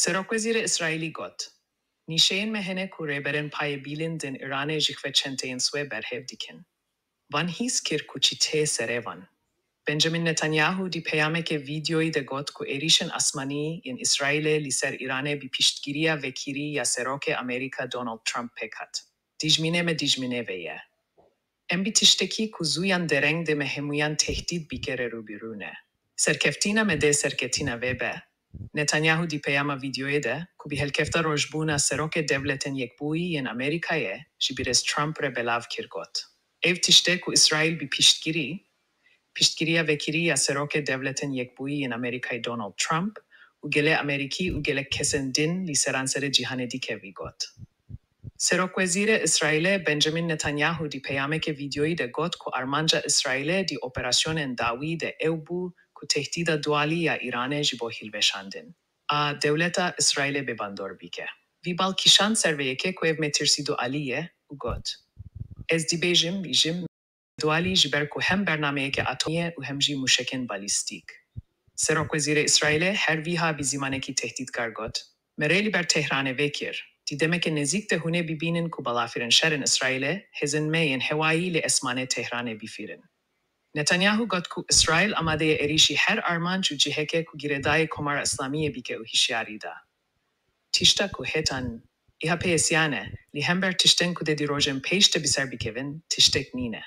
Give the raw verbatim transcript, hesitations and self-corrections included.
Serokwezîrê Îsraîlî got, nîşeyên me hene ku rêberên payê bîlin din Îranê ji xwe çenteyên swê berhev dikin. Van hîs kir ku çi tê serê van. Benjamin Netanyahu di peyameke vîdeoyî de got ku êrîşên asmanî yên Îsraîlê li ser Îranê bi piştgiriya vekirî ya Serokê Amerîka Donald Trump pêk hat. Dijminê me dijminê vê ye. Em bi tiştekî ku zûyan dereng dê me hemûyan tehdît bike re rûbirû ne. Serkeftina me dê serketina vê be. Netanyahu di peyama vîdeoyê de ku bi helkefta rojbûna Serokê Dewletên Yekbûyî yên Amerîkayê ji Birêz Trump re belav kir got, ev tişt e ku Îsraîl bi piştgirî, piştgiriya vekirî ya Serokê Dewletên Yekbûyî yên Amerîkayê Donald Trump û gelê Amerîkî û gelek kesên din li seranserê cîhanê dike, wî got. Serokwezîrê Îsraîlê Benjamin Netanyahu di peyameke vîdeoyî de got ku armanca Îsraîlê di operasyonên dawî de ew bû ku tehdîda dualî ya Îranê ji bo hilweşandin a dewleta Îsraîlê bê bandor bike. Wî bal kişand ser vê yekê ku ev metirsî dualî ye û got, ez dibêjim, bijim, dualî ji ber ku hem bernameyeke atomî ye û hem jî mûşekên balîstîk. Serokwezîrê Îsraîlê her vîha bi zimanekî tehdîtkar got, me rê li ber Tehranê vekir. Di demeke nêzîk de hûn ê bibînin ku balafirên şerên Îsraîlê hêzên me yên hewayî li esmanê Tehranê bifirin. Netanyahu got ku Îsraîl amade ye êrîşî her armanc û ciheke ku girêdayî Komara Îslamiyê bike û hişyarî da. Tişta ku hêtan îha pêyesiyan e, li hember tiştên ku dê di rojên pêş de bi ser bikevin, tiştek nîne.